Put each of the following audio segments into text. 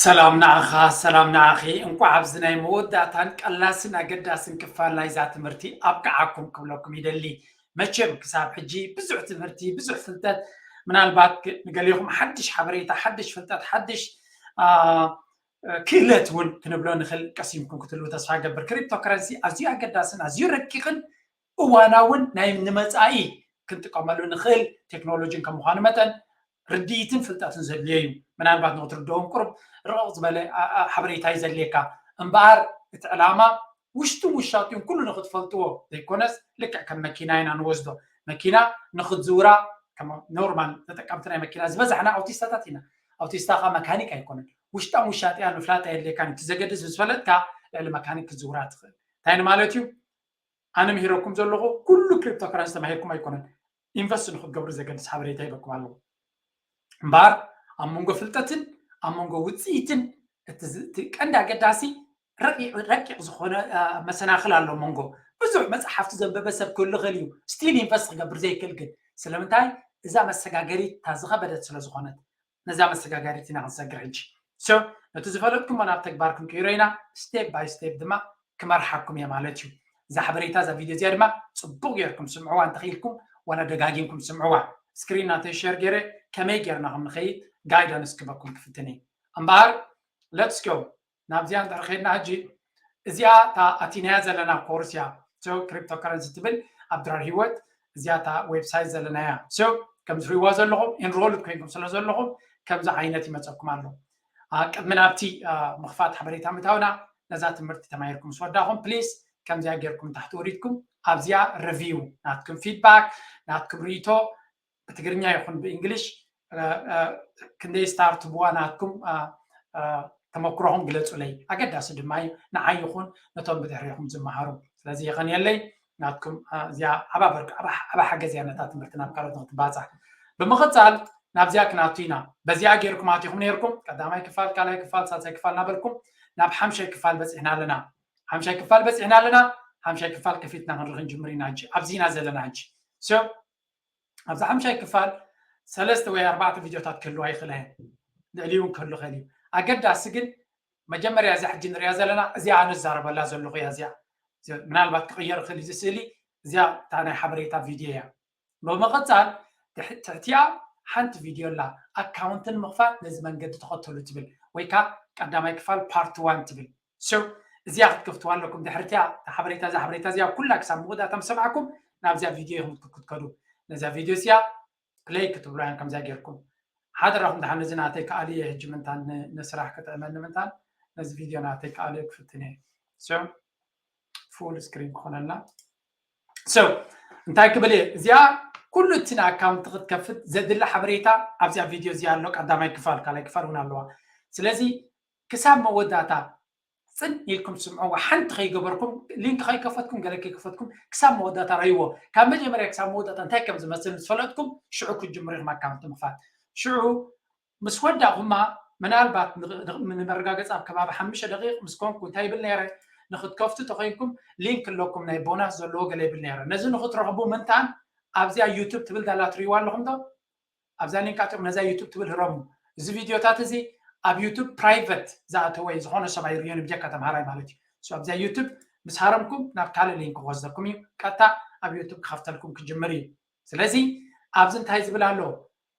ሰላም ንዓኻ፣ ሰላም ንዓኺ። እንቋዕ ኣብዚ ናይ መወዳእታን ቀላስን ኣገዳስን ክፋል ናይዛ ትምህርቲ ኣብቅዓኩም ክብለኩም ይደሊ። መቸም ክሳብ ሕጂ ብዙሕ ትምህርቲ፣ ብዙሕ ፍልጠት፣ ምናልባት ግ-፣ ንገሊኹም ሓድሽ ሓበሬታ፣ ሓድሽ ፍልጠት፣ ሓድሽ፣ አ፣ ክእለት እውን ክንብሎ ንኽእል ቀሲምኩም ክትህልዉ ተስፋ እገብር። ክሪፕቶ ከረንሲ ኣዝዩ ኣገዳስን ኣዝዩ ረቂቕን እዋናውን ናይ ንመጻኢ ክንጥቀመሉ ንኽእል ቴክኖሎጂን ከም ምዃኑ መጠን ርድኢትን ፍልጠትን ዘድልዮ እዩ። ምናልባት ንኽትርድኦም ቁሩብ ርቕቕ ዝበለ፣ አ፣ አ፣ ሓበሬታ እዩ ዘድልየካ። እምበኣር እቲ ዕላማ ውሽጡን ውሻጢኡን ኩሉ ንኽትፈልጥዎ ዘይኮነስ፣ ልክዕ ከም መኪና ኢና ንወስዶ። መኪና ንኽትዝውራ፣ ከም ኖርማል ተጠቀምቲ ናይ መኪና ዝበዛሕና ኣውቲስታታት ኢና። ኣውቲስታ ኸኣ መካኒክ ኣይኮነን። ውሽጣን ውሻጢኣን ምፍላጥ ኣየድልየካን። እቲ ዘገድስ ምስ ፈለጥካ፣ ልዕሊ መካኒክ ክትዝውራ ትኽእል። እንታይ ንማለት እዩ? ኣነ ምሂረኩም ዘለኹ ኩሉ ክሪፕቶ ከረንሲ ተማሂርኩም ኣይኮነን። ኢንቨስት ንኽትገብሩ ዘገድስ ሓበሬታ ሂበኩም ኣለኹ። እምበኣር ኣብ መንጎ ፍልጠትን ኣብ መንጎ ውጽኢትን እቲ ዝ-፣ እቲ ቀንዲ ኣገዳሲ ረቂቕ፣ ረቂቕ ዝኾነ፣ አ፣ መሰናኽል ኣሎ መንጎ። ብዙሕ መጽሓፍቲ ዘንበበ ሰብ ክህሉ ይኽእል እዩ፣ ስቲል ኢንቨስት ክገብር ዘይክእል ግን። ስለምንታይ? እዛ መሰጋገሪት እታ ዝኸበደት ስለ ዝኾነት፣ ነዛ መሰጋገሪት ኢና ክንሰግር ሕጂ። ሶ፣ ነቲ ዝፈለጥኩሞ ናብ ተግባር ክንቅይሮ ኢና፣ ስቴፕ ባይ ስቴፕ ድማ ክመርሓኩም እየ ማለት እዩ። እዛ ሓበሬታ፣ እዛ ቪድዮ እዚኣ ድማ ጽቡቕ ጌርኩም ስምዕዋ፣ እንተኽኢልኩም ዋላ ደጋጊምኩም ስምዕዋ። ስክሪን ናተይ ሸር ገይረ ከመይ ጌርና ከም ንኸይድ ጋይዳንስ ክበኩም ክፍትን እየ። እምበኣር፣ ሌትስ ጎ። ናብዚኣ እንድሕር ኸይድና ሕጂ፣ እዚኣ እታ ኣቲናያ ዘለና ኮርስ እያ። ሶ፣ ክሪፕቶ ከረንሲ ትብል ኣብ ድራር ህይወት፣ እዚኣ እታ ዌብሳይት ዘለና እያ። ሶ፣ ከም ትሪእዋ ዘለኹም፣ ኢንሮልድ ኮይንኩም ስለ ዘለኹም፣ ከምዚ ዓይነት ይመጸኩም ኣሎ። አ፣ ቅድሚ ናብቲ፣ አ፣ ምኽፋት ሓበሬታ ምእታውና፣ ነዛ ትምህርቲ ተማሂርኩም ምስ ወዳኹም፣ ፕሊስ፣ ከምዚኣ ጌርኩም ታሕቲ ወሪድኩም፣ ኣብዚኣ ሪቪው፣ ናትኩም ፊድባክ፣ ናትኩም ርእይቶ፣ ብትግርኛ ይኹን ብእንግሊሽ፣ አ፣ አ፣ ክንደይ ስታር ትህብዋ ናትኩም፣ አ፣ አ፣ ተመክሮኹም ግለጹለይ። ኣገዳሲ ድማ እዩ፣ ንዓይ ይኹን ነቶም ብድሕሬኹም ዝመሃሩ። ስለዚ የቐንየለይ ናትኩም፣ አ፣ እዚኣ ዓባ በርክ-፣ ዓባ፣ ዓባ ሓገዝ እያ ነታ ትምህርቲ ናብ ካልኦት ንክትባጻሕ። ብምቕጻል ናብዚኣ ክናቱ ኢና። በዚኣ ጌርኩም ኣቲኹም ነይርኩም፣ ቀዳማይ ክፋል፣ ካልኣይ ክፋል፣ ሳልሳይ ክፋል እናበልኩም ናብ ሓምሻይ ክፋል በጺሕና ኣለና። ሓምሻይ ክፋል በጺሕና ኣለና። ሓምሻይ ክፋል ከፊትና ክንርኢ ክንጅምር ኢና ሕጂ። ኣብዚ ኢና ዘለና ሕጂ። ሶ፣ ኣብዚ ሓምሻይ ክፋል ሰለስተ ወይ ኣርባዕተ ቪድዮታት ክህልዋ ይኽእላ እየን። ልዕሊኡ እውን ክህሉ ይኽእል እዩ። ኣገዳሲ ግን መጀመርያ እዚኣ ሕጂ ንሪኣ ዘለና፣ እዚኣ ኣነ ዝዛረበላ ዘለኹ እያ። እዚኣ፣ እዚኣ ምናልባት ክቕየር ይኽእል እዩ እዚ ስእሊ። እዚኣ እታ ናይ ሓበሬታ ቪድዮ እያ። ብምቕጻል ትሕ-፣ ትሕቲኣ ሓንቲ ቪድዮ ኣላ፣ ኣካውንት ንምኽፋት ነዚ መንገዲ ተኸተሉ ትብል፣ ወይ ከዓ ቀዳማይ ክፋል ፓርት ዋን ትብል። ሶ፣ እዚኣ ክትከፍትዋ ኣለኩም። ድሕሪ እቲኣ፣ እታ ሓበሬታ፣ እዛ ሓበሬታ እዚኣ ኩላ ክሳብ መወዳእታ ምስ ሰማዕኩም፣ ናብዚኣ ቪድዮ ኢኹም ክትከዱ። ነዛ ቪድዮ እዚኣ ፕለይ ክትብሉ እያን ከምዚኣ ጌርኩም። ሓደራኹም፣ ደሓን እዚ ናተይ ክኣልዮ እየ ሕጂ፣ ምንታን ን-፣ ንስራሕ ክጥዕመኒ ምንታን፣ ነዚ ቪድዮ ናተይ ክኣልዮ ክፍትን እየ። ሶ፣ ፉል ስክሪን ክኾነልና። ሶ፣ እንታይ ክብል እየ? እዚኣ ኩሉ እቲ ንኣካውንት ክትከፍት ዘድሊ ሓበሬታ ኣብዚኣ ቪድዮ እዚኣ ኣሎ። ቀዳማይ ክፋል፣ ካልኣይ ክፋል እውን ኣለዋ። ስለዚ ክሳብ መወዳእታ ጽን ኢልኩም ስምዕዋ። ሓንቲ ከይገበርኩም፣ ሊንክ ከይከፈትኩም፣ ገለ ከይከፈትኩም፣ ክሳብ መወዳእታ ረእይዎ። ካብ መጀመርያ ክሳብ መወዳእታ እንታይ ከም ዝመስል ምስ ፈለጥኩም፣ ሽዑ ክትጅምሩ ኢኹም ኣካውንት ምኽፋት። ሽዑ ምስ ወዳእኩማ፣ ምናልባት ን-፣ ን-፣ ንመረጋገጺ ኣብ ከባቢ ሓሙሽተ ደቂቕ ምስ ኮንኩ እንታይ ይብል ነይረ? ንኽትከፍቱ ተኾይንኩም ሊንክ ኣለኩም ናይ ቦናስ ዘለዎ ገለ ይብል ነይረ። ነዚ ንኽትረኽቡ ምንታን ኣብዚኣ ዩቱብ ትብል ዳላ ትርእይዋ ኣለኹም ዶ? ኣብዛ ሊንክ ኣቲኹም ነዛ ዩቱብ ትብል ህረሙ። እዚ ቪድዮታት እዚ ኣብ ዩቱብ ፕራይቨት ዝኣተወ እዩ፣ ዝኾነ ሰብ ኣይርእዮን እዩ፣ ብጀካ ተምሃራይ ማለት እዩ። ሶ ኣብዛ ዩቱብ ምስ ሃረምኩም ናብ ካልእ ሊንክ ክወስደኩም እዩ። ቀጥታ ኣብ ዩቱብ ክኸፍተልኩም ክጅምር እዩ። ስለዚ ኣብዚ እንታይ ዝብል ኣሎ?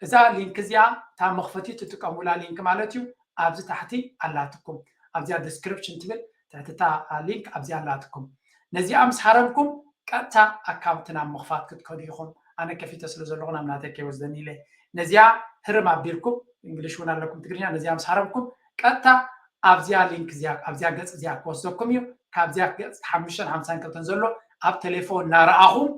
እዛ ሊንክ እዚኣ፣ እታ መኽፈቲ ትጥቀሙላ ሊንክ ማለት እዩ፣ ኣብዚ ታሕቲ ኣላትኩም። ኣብዚኣ ዲስክሪፕሽን ትብል ትሕቲ እታ ሊንክ ኣብዚኣ ኣላትኩም። ነዚኣ ምስ ሃረምኩም ቀጥታ ኣካውንት ናብ ምኽፋት ክትከዱ ኢኹም። ኣነ ከፊተ ስለ ዘለኹ ናብ ናተይ ከይወስደኒ ኢለ። ነዚኣ ህርም ኣቢልኩም፣ እንግሊሽ እውን ኣለኩም ትግርኛ፣ ነዚኣ ምስ ሃረምኩም ቀጥታ ኣብዚኣ ሊንክ እዚኣ፣ ኣብዚኣ ገጽ እዚኣ ክወስደኩም እዩ። ካብዚኣ ገጽ ሓሙሽተን ሓምሳን ክልተን ዘሎ ኣብ ቴሌፎን እናረኣኹም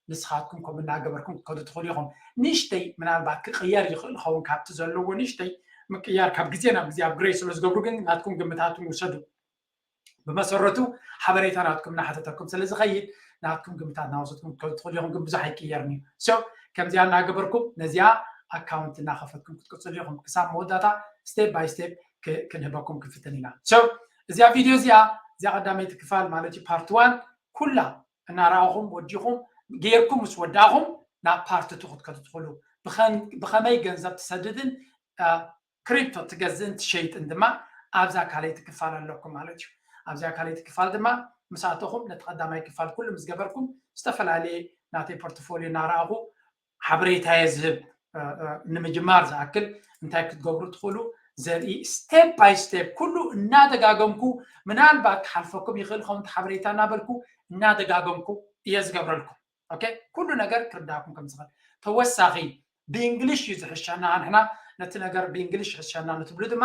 ንስኻትኩም ከምኡ እናገበርኩም ክትከዱ ትኽእሉ ኢኹም። ንእሽተይ ምናልባት ክቕየር ይኽእል ይኸውን፣ ካብቲ ዘለዎ ንእሽተይ ምቅያር፣ ካብ ግዜ ናብ ግዜ ኣፕግሬድ ስለ ዝገብሩ ግን ናትኩም ግምታትን ውሰዱ። ብመሰረቱ ሓበሬታ ናትኩም እናሓተተኩም ስለ ዝኸይድ ናትኩም ግምታት እናወሰድኩም ክትከዱ ትኽእሉ ኢኹም፣ ግን ብዙሕ ኣይቅየርን እዩ። ሶ ከምዚኣ እናገበርኩም ነዚኣ ኣካውንት እናኸፈትኩም ክትቅጽሉ ኢኹም። ክሳብ መወዳእታ ስቴፕ ባይ ስቴፕ ክ-፣ ክንህበኩም ክንፍትን ኢና። ሶ እዚኣ ቪድዮ እዚኣ፣ እዚኣ ቀዳመይቲ ክፋል ማለት እዩ፣ ፓርት ዋን፣ ኩላ እናረኣኹም ወዲኹም ጌርኩም ምስ ወዳእኹም ናብ ፓርት ቱ ክትከዱ ትኽእሉ። ብኸም-፣ ብኸመይ ገንዘብ ትሰድድን፣ አ፣ ክሪፕቶ ትገዝእን ትሸይጥን ድማ ኣብዛ ካልኣይቲ ክፋል ኣለኩም ማለት እዩ። ኣብዛ ካልኣይቲ ክፋል ድማ ምስ ኣተኹም ነቲ ቀዳማይ ክፋል ኩሉ ምስ ገበርኩም ዝተፈላለየ ናተይ ፖርትፎሊዮ እናረኣኹ ሓበሬታ እየ ዝህብ። ንምጅማር ዝኣክል እንታይ ክትገብሩ ትኽእሉ ዘርኢ step by step ኩሉ እናደጋገምኩ ምናልባት ክሓልፈኩም ይኽእል ከምቲ ሓበሬታ እናበልኩ እናደጋገምኩ እየ ዝገብረልኩም። ኦኬ፣ ኩሉ ነገር ክርዳእኩም ከም ዝኽእል ተወሳኺ ብእንግሊሽ እዩ ዝሕሸና። ንሕና ነቲ ነገር ብእንግሊሽ ይሕሸና ንትብሉ ድማ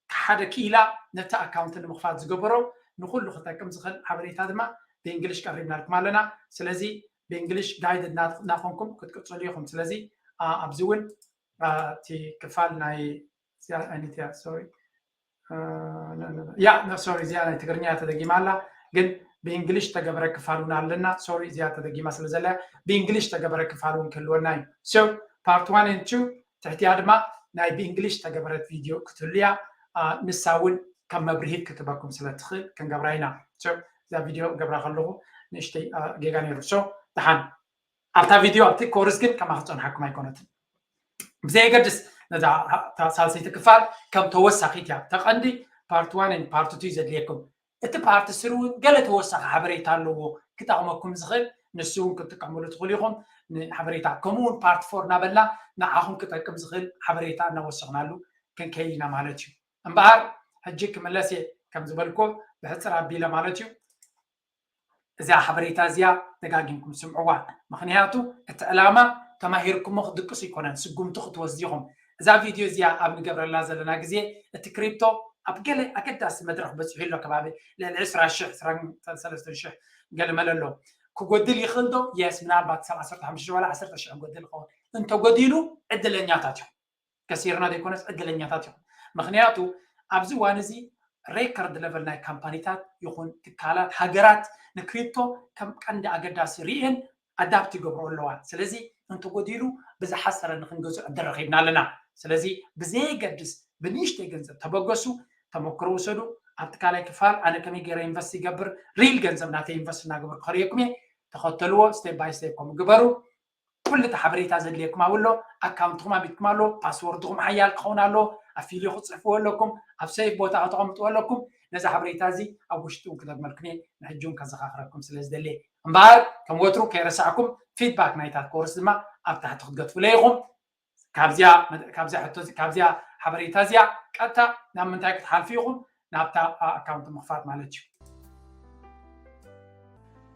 ሓደ ክኢላ ነቲ ኣካውንት ንምኽፋት ዝገበሮ ንኩሉ ክጠቅም ዝኽእል ሓበሬታ ድማ ብእንግሊሽ ቀሪብናልኩም ኣለና። ስለዚ ብእንግሊሽ ጋይድድ እናኾንኩም ክትቅፅሉ ኢኹም። ስለዚ ኣብዚ እውን እቲ ክፋል ናይ ያ ሶሪ እዚኣ ናይ ትግርኛ ተደጊማ ኣላ፣ ግን ብእንግሊሽ ተገበረ ክፋል እውን ኣለና። ሶሪ እዚኣ ተደጊማ ስለ ዘላ ብእንግሊሽ ተገበረ ክፋል እውን ክህልወና እዩ። ሶ ፓርት ዋን ን ቱ ትሕቲያ ድማ ናይ ብእንግሊሽ ተገበረት ቪድዮ ክትህሉ እያ። ንሳ እውን ከም መብርሂት ክትበኩም ስለ ትኽእል ክንገብራ ኢና። እዛ ቪድዮ ገብራ ከለኹ ንእሽተይ ጌጋ ነይሩ። ሶ ደሓን ኣብታ ቪድዮ ኣብቲ ኮርስ ግን ከማ ክፀንሓኩም ኣይኮነትን። ብዘየገድስ ነዛ ሳልሰይቲ ክፋል ከም ተወሳኺት እያ። ተቐንዲ ፓርት ዋን ን ፓርት ቱ እዩ ዘድልየኩም። እቲ ፓርት ስሪ እውን ገለ ተወሳኺ ሓበሬታ ኣለዎ ክጠቕመኩም ዝኽእል፣ ንሱ እውን ክትጥቀምሉ ትኽእሉ ኢኹም። ንሓበሬታ ከምኡ እውን ፓርት ፎር እናበልና ንዓኹም ክጠቅም ዝኽእል ሓበሬታ እናወሰኽናሉ ክንከይድ ኢና ማለት እዩ። እምበኣር ሕጂ ክምለስ እየ ከም ዝበልኩ ብሕፅር ኣቢለ ማለት እዩ። እዚኣ ሓበሬታ እዚኣ ደጋጊምኩም ስምዕዋ። ምኽንያቱ እቲ ዕላማ ተማሂርኩሞ ክትድቅሱ ይኮነን፣ ስጉምቲ ክትወስዱ ኢኹም። እዛ ቪድዮ እዚኣ ኣብ ንገብረላ ዘለና ግዜ እቲ ክሪፕቶ ኣብ ገለ ኣገዳሲ መድረኽ በፂሑ ኣሎ። ከባቢ ልዕሊ ዕስራ ሽሕ፣ ዕስራን ሰለስተን ሽሕ ገለ መለ ኣሎ። ክጎድል ይኽእል ዶ? የስ፣ ምናልባት ክሳብ ዓሰርተ ሓሙሽተ ሽሕ ዋላ ዓሰርተ ሽሕ ክጎድል ይኸውን። እንተጎዲሉ ዕድለኛታት እዮም። ከሲርና ዘይኮነስ ዕድለኛታት እዮም። ምኽንያቱ ኣብዚ እዋን እዚ ሬከርድ ለቨል ናይ ካምፓኒታት ይኹን ትካላት ሃገራት ንክሪፕቶ ከም ቀንዲ ኣገዳሲ ርእየን ኣዳፕት ይገብሮ ኣለዋ። ስለዚ እንተጎዲሉ ብዝሓሰረ ንክንገዝኦ ዕድል ረኺብና ኣለና። ስለዚ ብዘየገድስ ብንእሽተይ ገንዘብ ተበገሱ፣ ተመክሮ ውሰዱ። ኣብቲ ካልኣይ ክፋል ኣነ ከመይ ገይረ ኢንቨስት ይገብር፣ ሪል ገንዘብ ናተይ ኢንቨስት እናገበርኩ ከርእየኩም እየ። ተኸተልዎ፣ ስቴፕ ባይ ስቴፕ ከምኡ ግበሩ። ኩሉ እቲ ሓበሬታ ዘድልየኩም ኣብኡ ኣሎ። ኣካውንትኹም ኣቢትኩም ኣሎ፣ ፓስወርድኹም ሓያል ክኸውን ኣሎ፣ ኣፊልዮ ክትፅሕፍዎ ኣለኩም፣ ኣብ ሴፍ ቦታ ከተቐምጥዎ ኣለኩም። ነዚ ሓበሬታ እዚ ኣብ ውሽጢ እውን ክደግመልኩም እየ፣ ንሕጂ እውን ከዘኻኽረኩም ስለ ዝደሊ። እምበኣር ከም ወትሩ ከይረሳዕኩም ፊድባክ ናይታ ኮርስ ድማ ኣብ ታሕቲ ክትገድፉለይ ኢኹም። ካብዚኣ መድ- ካብዚኣ ሕቶ እዚ- ካብዚኣ ሓበሬታ እዚኣ ቀጥታ ናብ ምንታይ ክትሓልፉ ኢኹም? ናብታ ኣካውንት ምኽፋት ማለት እዩ።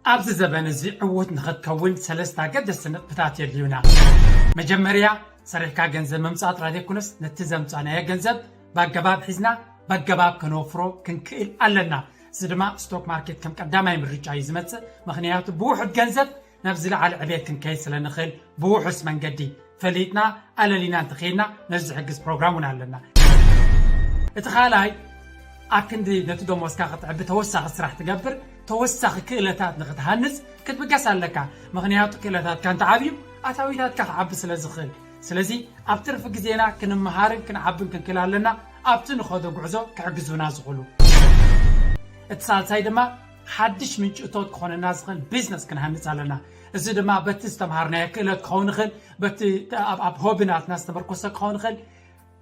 ኣብዚ ዘበን እዚ ዕዉት ንኽትከውን ሰለስተ ኣገደስቲ ነጥብታት የድልዩና። መጀመርያ ሰሪሕካ ገንዘብ ምምፃእ ጥራይ ዘይኮነስ ነቲ ዘምፃእናዮ ገንዘብ ብኣገባብ ሒዝና ብኣገባብ ከነወፍሮ ክንክእል ኣለና። እዚ ድማ ስቶክ ማርኬት ከም ቀዳማይ ምርጫ እዩ ዝመፅእ። ምኽንያቱ ብውሑድ ገንዘብ ናብ ዝለዓለ ዕቤት ክንከይድ ስለ ንኽእል ብውሑስ መንገዲ ፈሊጥና ኣለሊና እንተኸይድና ነዚ ዝሕግዝ ፕሮግራም እውን ኣለና። እቲ ካልኣይ ኣብ ክንዲ ነቲ ደሞዝካ ክትዕቢ ተወሳኺ ስራሕ ትገብር ተወሳኺ ክእለታት ንክትሃንፅ ክትብገስ ኣለካ። ምኽንያቱ ክእለታትካ እንተዓብዩ ኣታዊታትካ ክዓቢ ስለ ዝኽእል። ስለዚ ኣብ ትርፊ ግዜና ክንመሃርን ክንዓብን ክንክእል ኣለና ኣብቲ ንኸዶ ጉዕዞ ክሕግዙና ዝኽእሉ። እቲ ሳልሳይ ድማ ሓድሽ ምንጪ እቶት ክኾነና ዝኽእል ቢዝነስ ክንሃንፅ ኣለና። እዚ ድማ በቲ ዝተምሃርናዮ ክእለት ክኸውን ይኽእል፣ በቲ ኣብ ሆቢ ናትና ዝተመርኮሰ ክኸውን ይኽእል።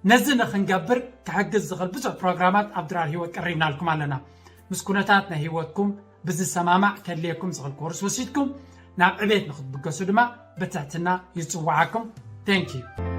ነዚ ንክንገብር ክሕግዝ ዝኽእል ብዙሕ ፕሮግራማት ኣብ ድራር ህይወት ቀሪብናልኩም ኣለና። ምስ ኩነታት ናይ ህይወትኩም ብዝሰማማዕ ከድልየኩም ዝኽእል ኮርስ ወሲድኩም ናብ ዕቤት ንክትብገሱ ድማ ብትሕትና ይፅዋዓኩም። Thank you።